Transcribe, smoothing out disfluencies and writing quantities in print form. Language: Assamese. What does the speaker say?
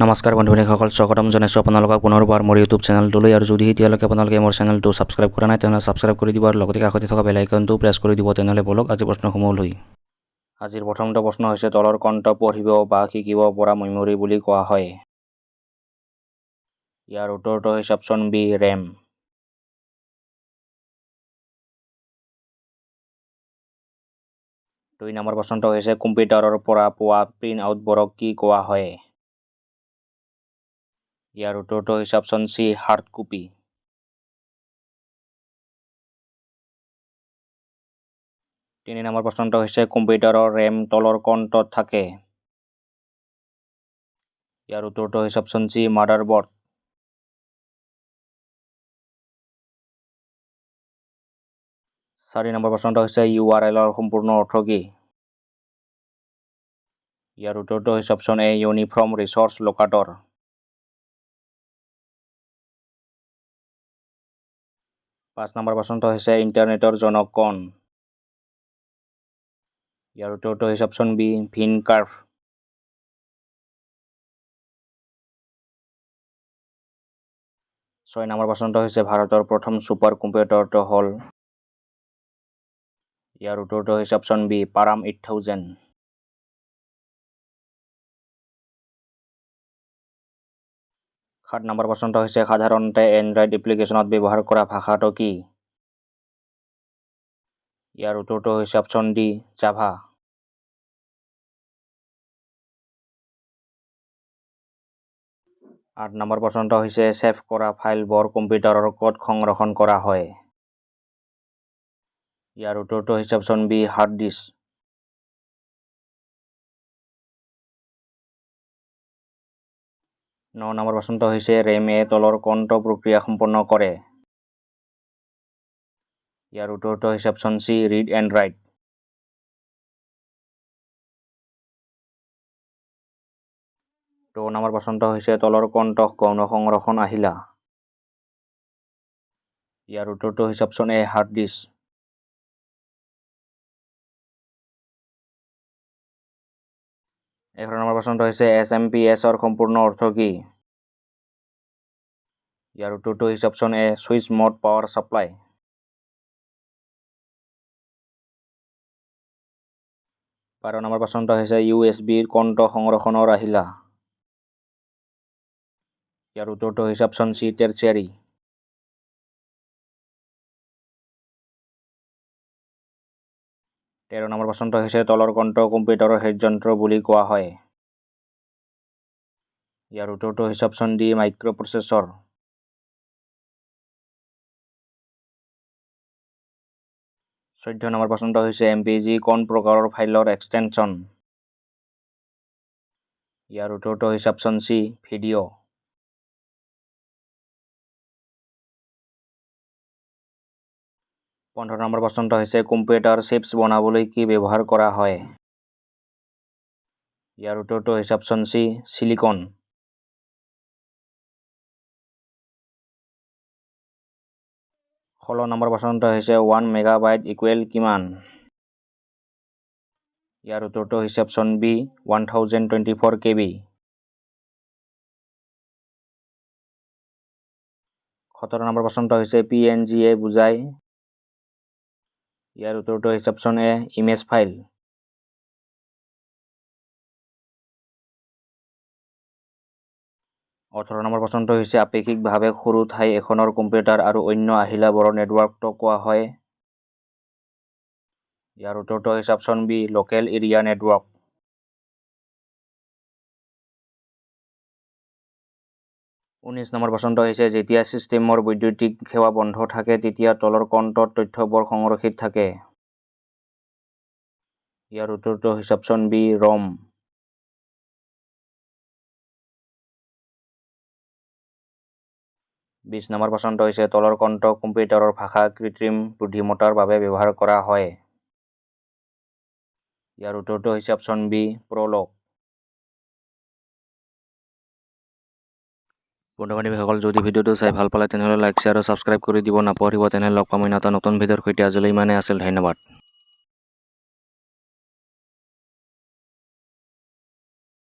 নমস্কাৰ বন্ধু বান্ধৱীসকল, স্বাগতম জনাইছোঁ আপোনালোকক পুনৰবাৰ মোৰ ইউটিউব চেনেলটোলৈ। আৰু যদি এতিয়ালৈকে আপোনালোকে মোৰ চেনেলটো ছাবস্ক্ৰাইব কৰা নাই, তেনেহ'লে ছাবস্ক্ৰাইব কৰি দিব আৰু লগতে কাষতে থকা বেল আইকনটো প্ৰেছ কৰি দিব। তেনেহ'লে ব'লক আজি প্ৰশ্নসমূহ লৈ। আজিৰ প্ৰথমটো প্ৰশ্ন হৈছে, তলৰ কোনটো পঢ়িব বা শিকিব পৰা মেমৰি বুলি কোৱা হয়? ইয়াৰ উত্তৰটো হৈছে অপশ্যন বি, ৰেম। 2 নম্বৰ প্ৰশ্নটো হৈছে, কম্পিউটাৰৰ পৰা পোৱা প্ৰিণ্ট আউটবোৰক কি কোৱা হয়? ইয়াৰ উত্তৰটো হৈছে option C, hard copy. 3 number প্ৰশ্নটো হৈছে, কম্পিউটাৰৰ ৰেম তলৰ কোনটোত থাকে? ইয়াৰ উত্তৰটো হৈছে অপশ্যন চি, মাডাৰবৰ্ড। 4 নম্বৰ প্ৰশ্নটো হৈছে, ইউ আৰ এলৰ সম্পূৰ্ণ অৰ্থ কি? ইয়াৰ উত্তৰটো হৈছে option A, uniform resource locator. 5 number প্ৰশ্নটো হৈছে, ইণ্টাৰনেটৰ জনক কোন? ইয়াৰ উত্তৰটো হৈছে অপশ্যন বি, ভিন কাৰ্ভ। 6 নম্বৰ প্ৰশ্নটো হৈছে, ভাৰতৰ প্ৰথম ছুপাৰ কম্পিউটাৰটো হ'ল? ইয়াৰ উত্তৰটো হৈছে অপশ্যন বি, পাৰাম 8000। 7 নম্বৰ প্ৰশ্নটো হৈছে, সাধাৰণতে এণ্ড্ৰইড এপ্লিকেশ্যনত ব্যৱহাৰ কৰা ভাষাটো কি? ইয়াৰ উত্তৰটো হৈছে অপশ্যন ডি, জাভা। 8 নম্বৰ প্ৰশ্নটো হৈছে, ছেভ কৰা ফাইলবোৰ কম্পিউটাৰৰ ক'ত সংৰক্ষণ কৰা হয়? ইয়াৰ উত্তৰটো হৈছে option B, hard disk. 9 number প্ৰশ্নটো হৈছে, ৰেমে তলৰ কোনটো প্ৰক্ৰিয়া সম্পন্ন কৰে? ইয়াৰ উত্তৰটো হৈছে option C, read and write. 10 number প্ৰশ্নটো হৈছে, তলৰ কোনটো গৌণ সংৰক্ষণ আহিলা? ইয়াৰ উত্তৰটো হৈছে option A, hard disk. 11 number প্ৰশ্নটো হৈছে, এছ এম পি এছৰ সম্পূৰ্ণ অৰ্থ কি? ইয়াৰ উত্তৰটো হৈছে option A, switch mode power supply. 12 number প্ৰশ্নটো হৈছে, ইউ এছ বিৰ কোনটো সংৰক্ষণৰ আহিলা? ইয়াৰ উত্তৰটো হৈছে অপশ্যন চি, টেৰচিয়াৰী। 13 নম্বৰ প্ৰশ্নটো হৈছে, তলৰ কোনটো কম্পিউটাৰৰ হৃদযন্ত্ৰ বুলি কোৱা হয়? ইয়াৰ উত্তৰটো হৈছে অপশ্যন ডি, মাইক্ৰ'প্ৰচেছৰ। 14 নম্বৰ প্ৰশ্নটো হৈছে, এম পি জি কোন প্ৰকাৰৰ ফাইলৰ এক্সটেনশ্যন? ইয়াৰ উত্তৰটো হৈছে অপশ্যন চি, ভিডিঅ'। 15 নম্বৰ প্ৰশ্নটো হৈছে, কম্পিউটাৰ চিপছ বনাবলৈ কি ব্যৱহাৰ কৰা হয়? ইয়াৰ উত্তৰটো হৈছে অপশ্যন চি, চিলিকন। 16 নম্বৰ প্ৰশ্নটো হৈছে, 1 মেগাবাইট ইকুৱেল কিমান? ইয়াৰ উত্তৰটো হৈছে অপশ্যন বি, 1024 KB। 17 number প্ৰশ্নটো হৈছে, পি এন জি এ বুজায়? ইয়াৰ উত্তৰটো হৈছে অপশ্যন এ, ইমেজ ফাইল। 18 number প্ৰশ্নটো হৈছে, আপেক্ষিকভাৱে সৰু ঠাই এখনৰ কম্পিউটাৰ আৰু অন্য আহিলাবোৰৰ নেটৱৰ্কটোক কোৱা হয়? ইয়াৰ উত্তৰটো হৈছে option B, local area network. 19 number প্ৰশ্নটো হৈছে, যেতিয়া ছিষ্টেমৰ বৈদ্যুতিক সেৱা বন্ধ থাকে তেতিয়া তলৰ কোনটোত তথ্যবোৰ সংৰক্ষিত থাকে? ইয়াৰ উত্তৰটো হৈছে অপশ্যন বি, ৰম। 20 নম্বৰ প্ৰশ্নটো হৈছে, তলৰ কোনটো কম্পিউটাৰৰ ভাষা কৃত্ৰিম বুদ্ধিমত্তাৰ বাবে ব্যৱহাৰ কৰা হয়? ইয়াৰ উত্তৰটো হৈছে অপশ্যন বি, প্ৰলগ। বন্ধু বান্ধৱীসকল, যদি ভিডিঅ'টো চাই ভাল পালে তেনেহ'লে লাইক, শ্বেয়াৰ আৰু ছাবস্ক্ৰাইব কৰি দিব নাপাহৰিব। তেনেহ'লে লগ পাম অন্য এটা নতুন ভিডিঅ'ৰ সৈতে। আজিলৈ ইমানেই আছিল, ধন্যবাদ।